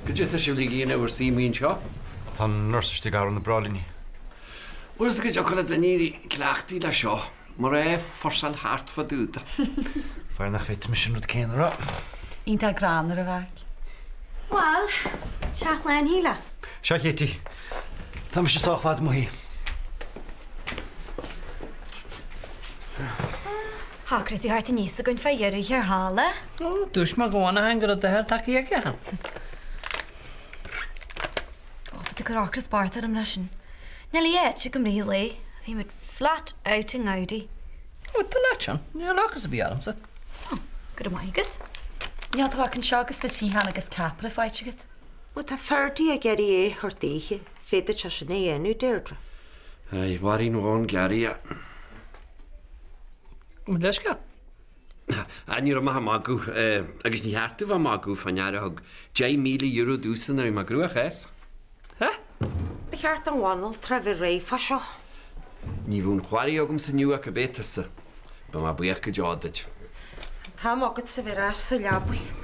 Goidé tá sibh uilig a dhéanamh bhur suí amuigh anseo? Tá an nurse istigh ag athrú na bráillíní. Bhfuil fhios agat go dtiocfadh le duine éirí cleachtaithe leis seo, mar é fuirseáil thart fá dtaobh de. Faire nach bhféadfaimis an rud céanna a rá. Iontach greannmhar, a mhac. Bhuel, teach lán Shíle. Sea, Katie. Tá mise sách fada amuigh. Shocraigh tú theacht aníos againn fá dheireadh thiar thall, eh? Ó, dúirt mé go bhfanfainn go raibh d'athair tagtha aige. Ó, tá tú ag cur ocras bocht orm leis sin. Níl a dhath ite agam i rith an lae. Bhí muid flat out i nGaudi. Ó, tá leat sin. Níl ocras ar bith ormsa. Ó, go raibh maith agat. Níl tú ach anseo agus tá sciathán agus ceapaire faighte agat. Má tá Ferdy ag iarraidh é a thabhairt daoithe, féadfaidh sé sin a dhéanamh, Deirdre. Aye, Mháirín Mhaughan Ghearraí. Mo leithscéal. Ah, ní raibh mé ag magadh, agus ní cheart domh bheith ag magadh fán fhear a thug €10,000 domhsa nuair a bhí mé i gcruachás. Ha? Ba cheart don bhanaltra a bheith réidh fá seo. Ní bheadh an chóir agamsa inniu ach cibé tusa. Beidh mé buíoch go deo duit. An t-am agatsa a bheith ar ais sa leabaidh.